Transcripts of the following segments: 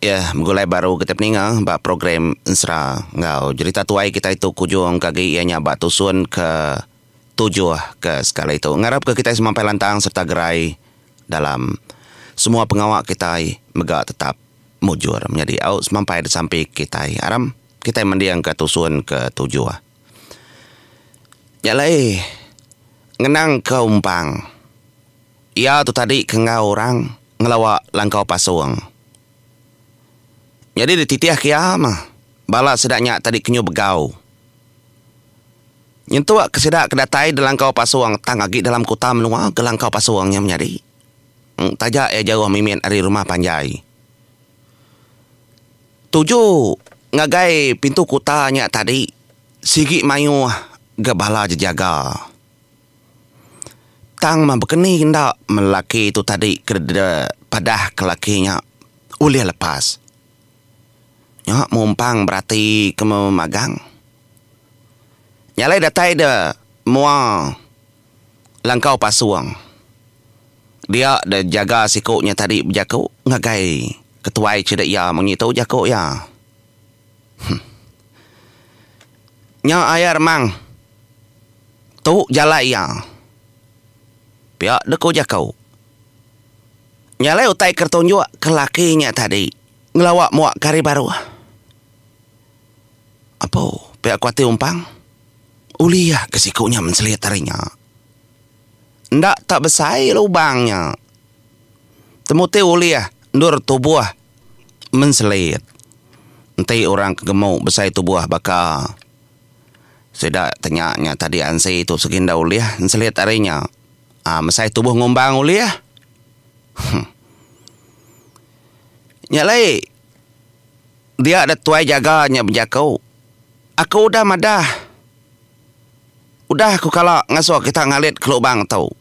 Ya, begulai baru kitai peninga ba program Ensera enggau Jerita Tuai kitai tu kujung ke agi iya nya ba tusun ke tujuh ke sekali tu. Ngarap ke kitai semampai lantang sereta gerai dalam semua pengawa kitai mega tetap mujur menyadi au semampai disampi kitai. Aram kitai mending ke tusun ke tujuh. Nya alai ngenang ke umpang iya tu tadi ke enggau orang ngelawa langkau pasung. Nyadi dititih ke iya mah bala sida nya tadi ke nyu begau. Nyentuk ke sida ke datai di langkau pasung tang agi dalam kuta menua ke langkau pasung nya menyadi. Taja iya jauh mimit ari rumah panjai. Tuju ngagai pintu kuta nya tadi sigi mayuh ga bala jejaga. Tang meh bekeni enda meh lelaki tu tadi ke padah ke laki nya ulih lepas. Nya mumpang berati ke memagang. Nya alai datai de mua langkau pasung. Dia de jaga siku nya tadi bejaku ngagai ketuai sida iya munyi tu jaku iya. Nya aya remang. Tu jalai iya. Pia dek ku jaku. Nya alai utai ke tunjuk ke laki nya tadi ngelawa mua ke hari baruh. Apo pia ku ati umpang. Ulih ke siku nya menselit ari nya. Enda tak besai lubang nya. Temu ti ulih endur tubuh menselit. Enti orang ke gemu besai tubuh baka. Sida tenya nya tadi ansi tu segi enda ulih enselit ari nya. Aa mesai tubuh ngumbang ulih. Huh. Nya alai dia da tuai jaga nya bejaku, Aku udah madah. Udah aku kala ngasuh kita ngalit ke lubang tu.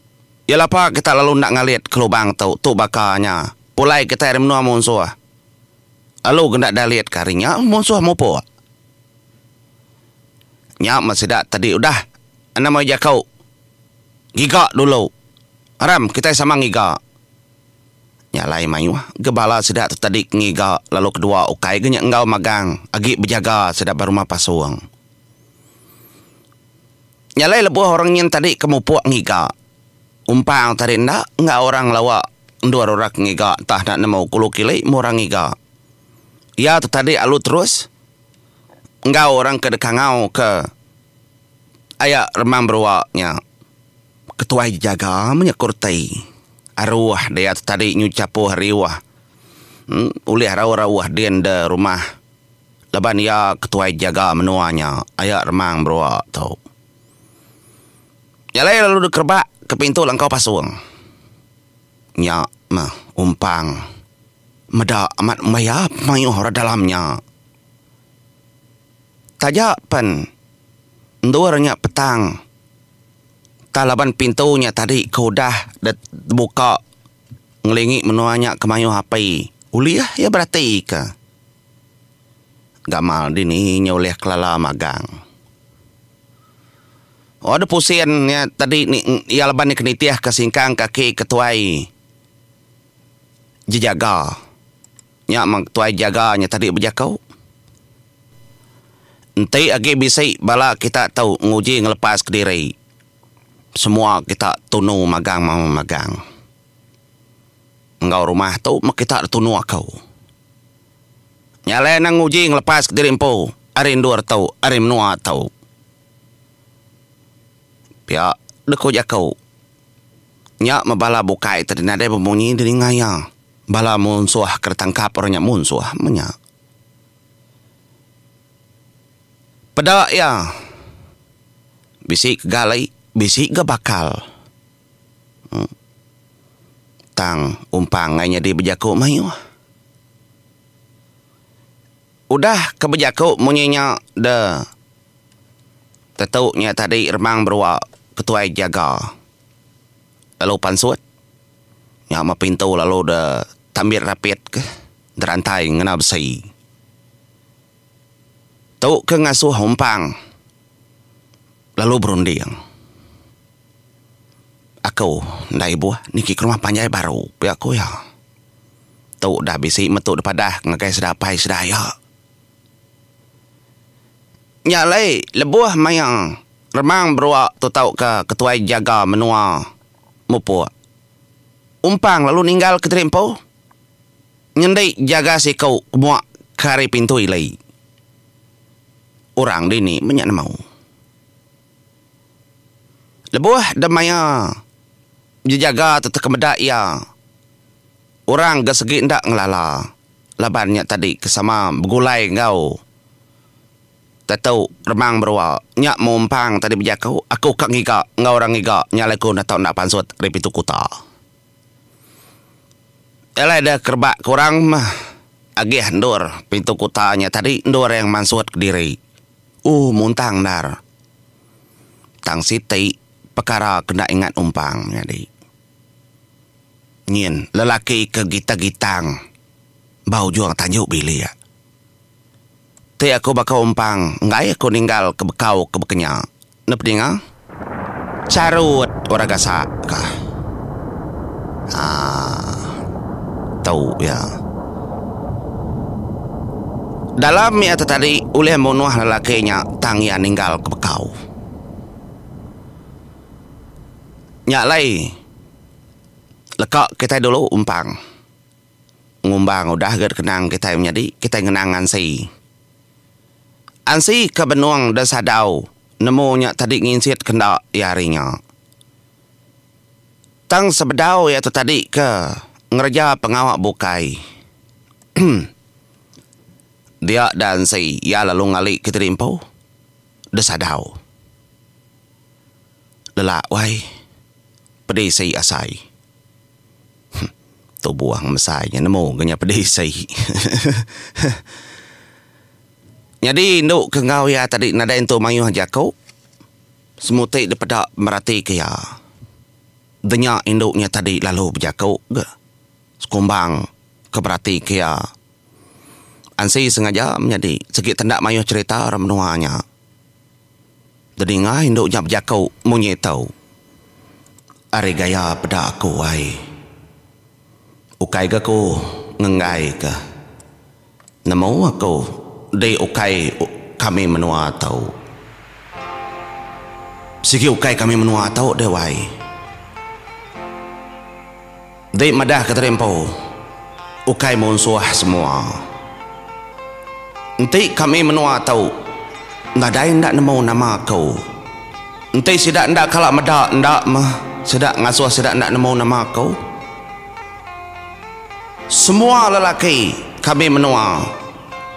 Ya lapa kita lalu enda ngalit ke lubang tu, tu baka nya. Pulai kitai ari menua munsuh. Lalu ke enda dalit ke ari nya munsuh mupuk. Nya meh sida tadi udah enda meh jaku ngiga dulu. Aram kitai sama ngiga. Nya alai mayuh ga bala sida tu tadi ke ngiga lalu kedua ukai ga nya enggau magang agi bejaga sida ba rumah pasung. Nya alai lebuh orang nyin tadi ke mupuk ngiga umpang tadi enda enggau orang lawa endur orang ke ngiga entah enda nemu kulu kili meh orang ngiga. Iya tu tadi alu terus. Enggau orang ke dikangau ke aya remang berua nya ketuai jejaga meh nya ku reti. Aruh dia tu tadi nyu chapuh riuh ulih rauh-rauh din de rumah laban iya ketuai jejaga menua nya aya remang berua tu. Nya alai lalu dikerebak ke pintu langkau pasung. Nya meh umpang meda amat maya mayuh orang dalam nya. Taja pen endur nya petang tang laban pintu nya tadi ke udah tebuka ngelingi menua nya ke mayuh api ulih iya beratika. Gamal dini nya ulih kelala magang. Oh dep pusin nya tadi iya laban iya ke nitihka singkang kaki ketuai jejaga. Nya meh tuai jaga nya tadi bejaku. Enti agi bisi bala kita tu nguji ngelepas kediri, semua kita tunu magang magang. Enggau rumah tu meh kita ditunu aku. Nya alai anang nguji ngelepas kediri empu ari endur tu, ari menua tu. Pia deh ku jaku. Nya meh bala bukai tadi nadai bemunyi dininga iya. Bala munsuh ke ditangkap orang nya munsuh meh nya. Peda iya bisi ke gali bisi ga bakal. Tang umpang ai nyadi bejaku mayuh. Udah ke bejaku munyi nya de tetu nya tadi remang berua ketuai jaga lalu pansut. Nya meh pintu lalu de tambit rapit ke derantai ngena besi. Tu ke ngasuh umpang lalu berunding. Aku enda ibuh niki ke rumah panjai baru pia ku iya. Tu udah bisi metu dipadah ngagai sida apai sida iya. Nya alai lebuh maya Remang Berua tu tauka ketuai jaga menua mupuk Umpang lalu ninggal kediri empu nyendi jaga siku muak ke ari pintu ili. Orang dini menya nemu. Lebuh demaya jejaga tu tekemeda iya, orang ga segi enda ngelala laban nya tadi ke sama begulai enggau Tetu Remang Berua. Nya mumpang tadi bejaku, aku ka ngiga enggau orang ngiga nya alai ku enda tau enda pansut ari pintu kuta. Alai deh kerebak ke orang meh agih endur pintu kuta nya tadi endur iya mansut kediri. Ooh muntang endar. Tang siti pekara ke enda ingat umpang menyadi. Nyin lelaki ke gitang-gitang ba ujung tanju bilik. Ti aku baka umpang enggai aku ninggal ke bekau ke bekenya. Ne pedinga? Charut orang gasak ka. Aaa. Tu iya. Dalam iya tu tadi ulih munuh lelaki nya tang iya ninggal ke bekau. Nya alai leka kitai dulu umpang. Ngumbang udah ga dikenang kitai menyadi kitai ngenang ansi. Ansi ke benung da sadau nemu nya tadi nginsit ke enda iya ari nya. Tang sebedau iya tu tadi ke ngereja pengawa bukai dia da ansi iya lalu ngali ke diri empu da sadau. Lelak wai pedisi asai. Tubuh ngemesai nya nemu ga nya pedisi. Nyadi indu ke enggau iya tadi nadai entu mayuh jaku semuti dipeda meratika iya. Denya indu nya tadi lalu bejaku ga sekumbang ke beratika iya. Ansi sengaja menyadi sigi tenda mayuh cherita orang menua nya. Dedinga indu nya bejaku munyi tu. Ari gaya peda aku ai. Ukai ga ku ngenggai ka. Nemu aku di ukai kami menua tu. Sigi ukai kami menua tu deh wai. Di madah ke tadi empu ukai munsuh semua. Enti kami menua tu nadai enda nemu nama aku. Enti sida enda kala meda enda meh sida ngasuh sida enda nemu nama aku. Semua lelaki kami menua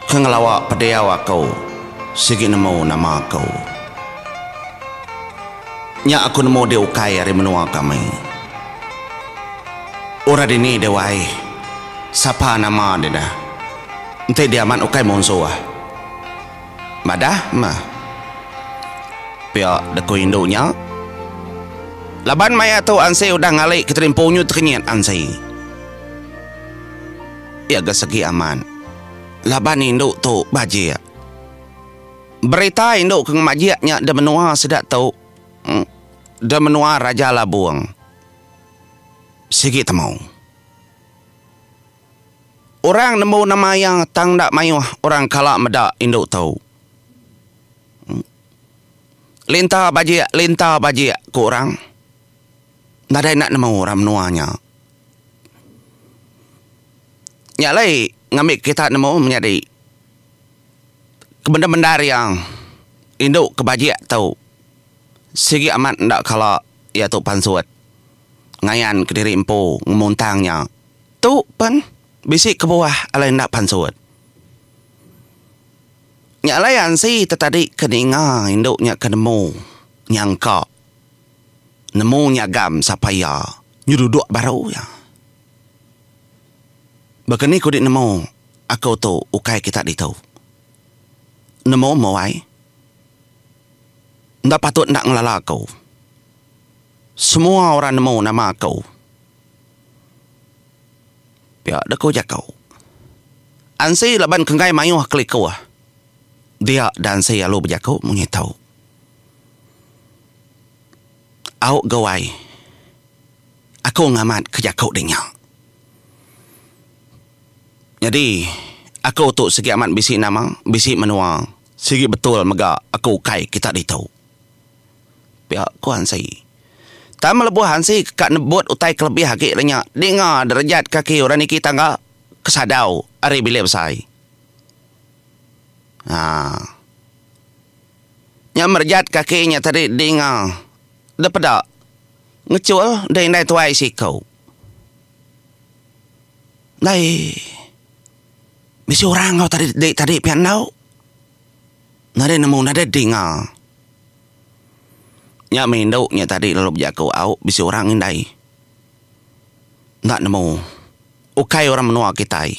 ke ngelawa pediau aku sigi nemu nama aku. Nya aku nemu di ukai ari menua kami. Orang dini deh wai. Sapa nama deh dah. Enti dia amat ukai munsuh. Madah meh. Pia deka indu nya. Laban maya tu Ansi udah ngali ke terimpu nyu tekenyit Ansi. Iya ga segi amat. Laban indu tu bajik. Berita indu ke ngemajik nya da menua sida tu da menua Raja Labung sigi temu. Orang nemu nama iya tang enda mayuh orang kala meda indu tu. Linta bajik, linta bajik, ku orang. Nadai enda nemu orang menua nya. Nya alai ngambi kita nemu menyadi ke bendar-bendar iya indu ke bajik tu sigi amat enda kala iya tu pansut ngayan kediri empu ngemuntang nya. Tu pen bisi kebuah alai enda pansut. Nya alai ansi tetadi ke ninga indu nya ke nemu nyangka nemu nyagam sapa iya nyeduduk baru iya. Baka ni ku dik nemu aku tu ukai kita ditu. Nemu meh wai. Enda patut enda ngelala aku. Semua orang nemu nama aku. Pia deh ku jaku. Ansi laban ke enggai mayuh kelikuh. Dia da Ansi alu bejaku munyi tu. Au gawai. Aku ngamat ke jaku deh nya. Nyadi, aku tu sigi amat bisi nama, bisi menua, sigi betul mega aku ukai kita ditu. Pia ku Hansi. Tang melebuh Hansi ka nebut utai ke lebih agi ri nya, dinga derejat kaki orang niki tangga ke sadau ari bilik besai. Haa. Nya merejat kaki nya tadi dinga depeda ngechul deh indai tuai siku. Ndai bisi orang enggau tadi di tadi pia endu. Nadai nemu nadai dinga. Nya mih indu nya tadi lalu bejaku au bisi orang indai. Enda nemu ukai orang menua kitai.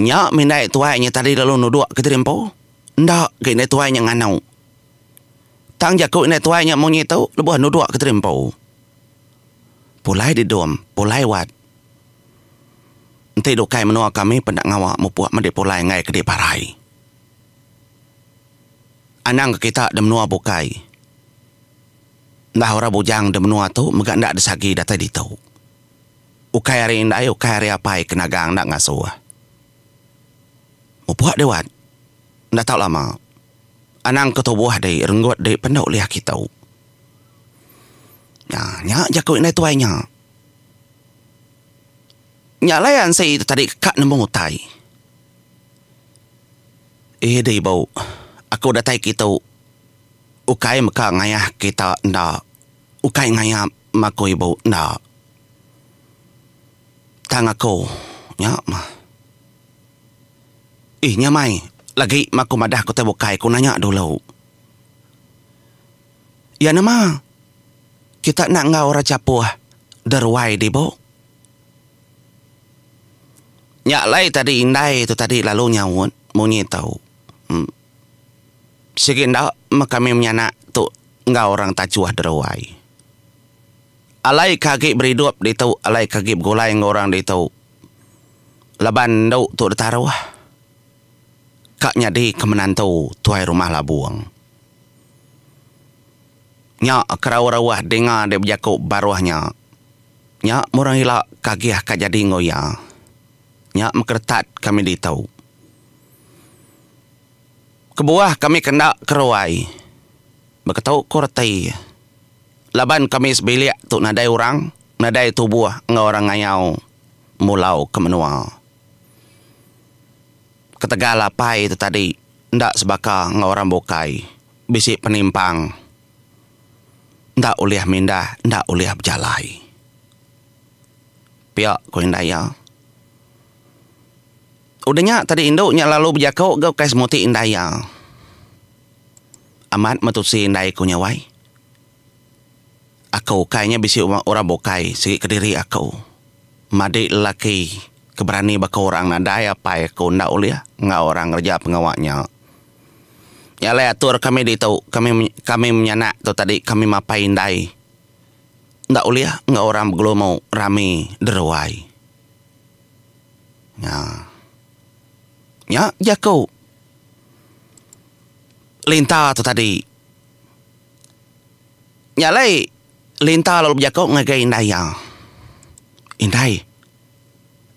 Nya mih indai tuai nya tadi lalu nuduk ke diri empu. Enda ga indai tuai nya nganu. Tang jaku indai tuai nya munyi tu lebuh nuduk ke diri empu. Pulai didum, pulai wat. Enti dukai menua kami penda ngawa mupuk medi pulai enggai ke diparai. Anang ke kita di menua bukai. Enda orang bujang di menua tu mega enda disagi datai ditu. Ukai ari indai ukai ari apai ke nagang enda ngasuh. Mupuk deh wat. Enda tau lama. Anang ke tubuh di renggut di penda ulih kitu. Nya, nya jaku indai tuai nya. Nya alai ansi tu tadi ka nemu utai. Eh deh ibu, aku datai kitu ukai meka ngayah kita enda, ukai ngayap aku ibu enda. Tang aku nya mah. Ih nya mai, lagi meh aku madah ke utai bukai ku nanya dulu. Iya nama? Kita enda enggau orang chapuh deruai dibu. Nya alai tadi indai tu tadi lalu nyaut munyi tu. Em. Sigi enda meh kami menyanak tu enggau orang tachuh deruai. Alai ke agi beridup ditu alai ke agi begulai enggau orang ditu laban endu tu ditaruh ka nyadi ke menantu tuai rumah labung. Nya ke rauh-rauh dinga dek bejaku baruh nya. Nya murang ila kagih ka jadi enggau iya. Nya mekeretat kami ditu. Kebuah kami ke enda keruai beketu ku reti laban kami sebilik tu nadai orang nadai tubuh enggau orang ngayau mulau ke menua. Ketegal apai tu tadi enda sebaka enggau orang bukai bisi penimpang enda ulih mindah enda ulih bejalai. Pia ku indai iya. Udah nya tadi indu nya lalu bejaku ga ukai semuti indai iya. Amat metusi indai ku nya wai. Aku ukai nya bisi orang bukai sigi kediri aku. Madi lelaki ke berani baka orang nadai apai aku enda ulih enggau orang ngereja pengawa nya. Nya alai atur kami ditu kami kami menyanak tu tadi kami mapai indai enda ulih enggau orang begelumu rami deruai. Nya. Nya jaku Linta tu tadi. Nya alai Linta lalu bejaku ngagai indai iya. Indai,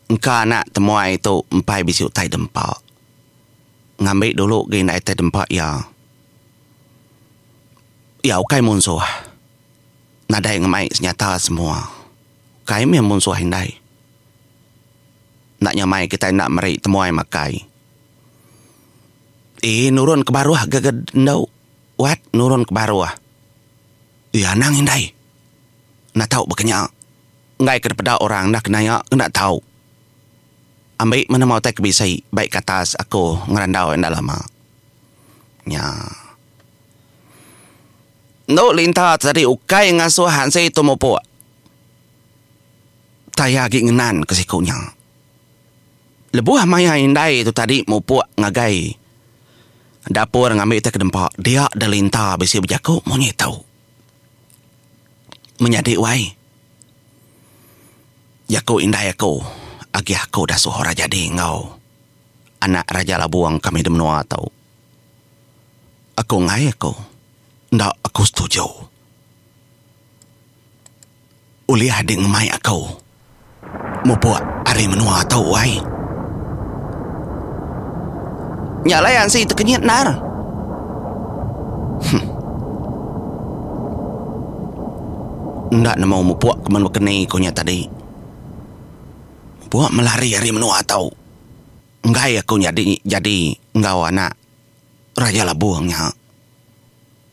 engka anak temuai tu empai bisi utai dempa. Ngambi dulu ga indai tai dempa iya. Iya ukai munsuh. Nadai ngemai senyata semua. Ukai mih munsuh indai. Enda nyamai kitai enda meri temuai makai. Ii nurun ke baruh ga ga endu. Wat nurun ke baruh. Iya anang indai. Enda tau baka nya. Enggai ke dipeda orang enda kenaya enda tau. Ambi meh nama utai ke bisi baik ke atas aku ngerandau enda lama. Nya. Endu linta tadi ukai ngasuh Hansi tu mupuk. Tai iya agi ngenan ke siku nya. Lebuh maya indai tu tadi mupuk ngagai dapur ngambi utai ke dempa, dia Delinta bisi bejaku munyi tu. Menyadi wai, jaku indai aku agi aku dasuh orang jadi enggau anak Raja Labung kami di menua tu. Aku enggai aku, enda aku setuju. Ulih adi ngemai aku mupuk ari menua tu wai. Nya alai Ansi tekenyit endar. Huh. Enda nemu mupuk ke men bekeni ku nya tadi. Mupuk melari ari menua tu. Enggai aku nyadi jadi enggau anak Raja Labung nya.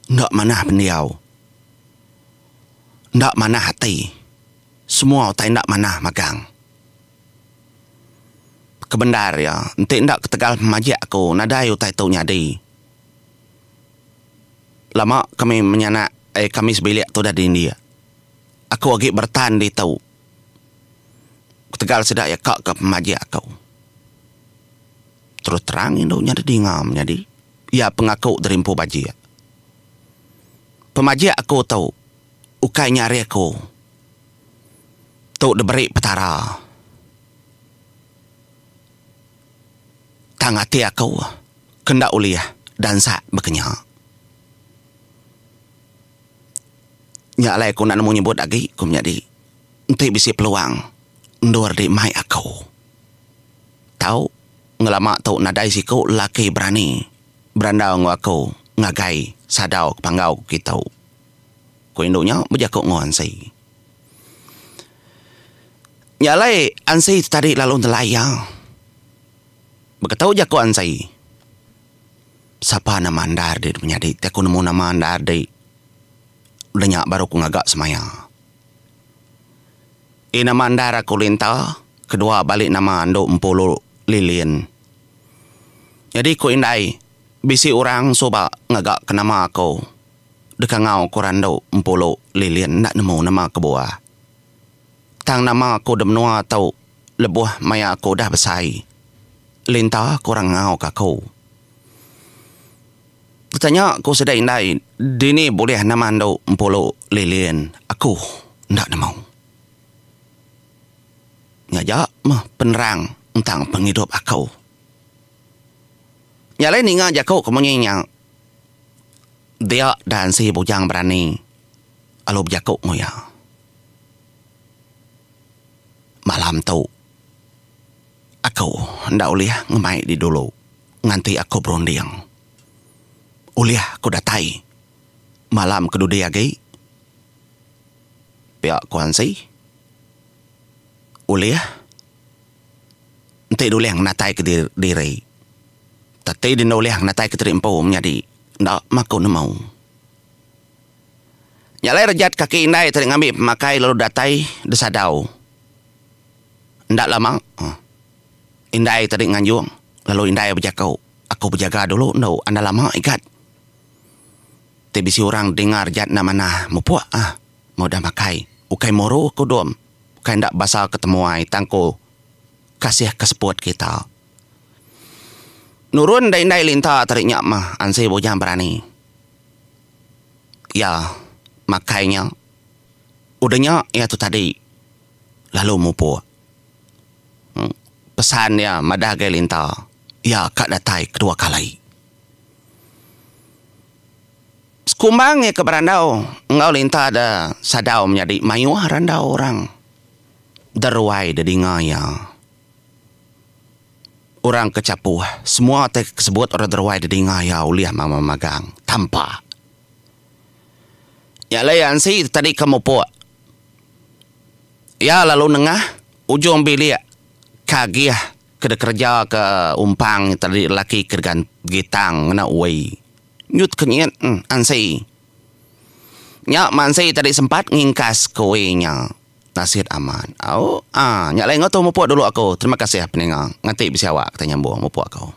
Enda manah pendiau. Enda manah ati. Semua utai enda manah magang. Kebendar iya, enti enda ketegal pemajik aku nadai utai tu nyadi. Lama kami menyanak eh kami sebilik tu udah dindik. Aku agi beretan ditu ketegal sida iya ka ke pemajik aku. Terus terang indu nya didinga menyadi iya pengaku diri empu bajik. Pemajik aku tu ukai nya ari aku. Tu diberi Petara. Tang ati aku ke enda ulih dansak baka nya. Nya alai aku enda nemu nyebut agi, ku menyadi. Enti bisi peluang endur di mai aku. Tau ngelama tu nadai siku lelaki berani berandau enggau aku ngagai sadau ke panggau ku kitu. Ku indu nya bejaku enggau Ansi. Nya alai Ansi tu tadi lalu nelai iya. Beketu jaku Ansi. Sapa nama andar di menyadi ti aku nemu nama andar di udah nya baru ku ngaga semaya. Ii nama andar aku Linta, kedua bali nama andu Empulu Lilin. Nyadi ku indai bisi orang suba ngaga ke nama aku. Deka ngau ku randu Empulu Lilin enda nemu nama kebuah. Tang nama aku da menua tu lebuh maya aku udah besai. Linta ku orang ngau ka aku. Betanya ku sida indai dini bulih nama andu Empulu Lilin aku enda nemu. Nya aja meh penerang entang pengidup aku. Nya alai ninga jaku ke munyi nya. Dia dan si Bujang Berani lalu bejaku enggau iya. Malam tu aku enda ulih ngemai di dulu nganti aku berunding. Ulih aku datai malam ke dudi agi? Pia ku Ansi. Ulih enti dulih ngenatai ke diri. Teti denda ulih ngenatai ke diri empu menyadi enda maku nemu. Nya alai rejat kaki indai tadi ngambi pemakai lalu datai desadau. Enda lama indai tadi nganjung lalu indai bejaku, Aku bejaga dulu endu anda lama igat. Ti bisi orang dinga rejat enda manah mupuk ah meh udah makai. Ukai muru aku dom, ukai enda basa ke temuai tang ku kasih ke seput kita. Nurun dai indai linta tadi nya mah Ansi Bujang Berani. Iya makai nya. Udah nya iya tu tadi lalu mupuk. Pesan iya madah agai linta iya ka datai kedua kali. Sekumbang iya ke berandau enggau linta da sadau menyadi mayuh randau orang deruai dedinga iya. Orang ke chapuh, semua utai ke sebut orang deruai didinga iya ulih magang tampa. Nya alai Ansi tadi ke mupuk. Iya lalu nengah ujung bilik ke agih ke dikereja ke umpang nya tadi lelaki ke gitang ngena ui. Nyut ke nyit Ansi. Nya Mansi tadi sempat ngingkas ke ui nya. Nasit amat. Au. Aa. Nya alai enggau tu mupuk dulu aku. Terima kasih peninga. Nganti bisi awak kitai nyambung mupuk aku.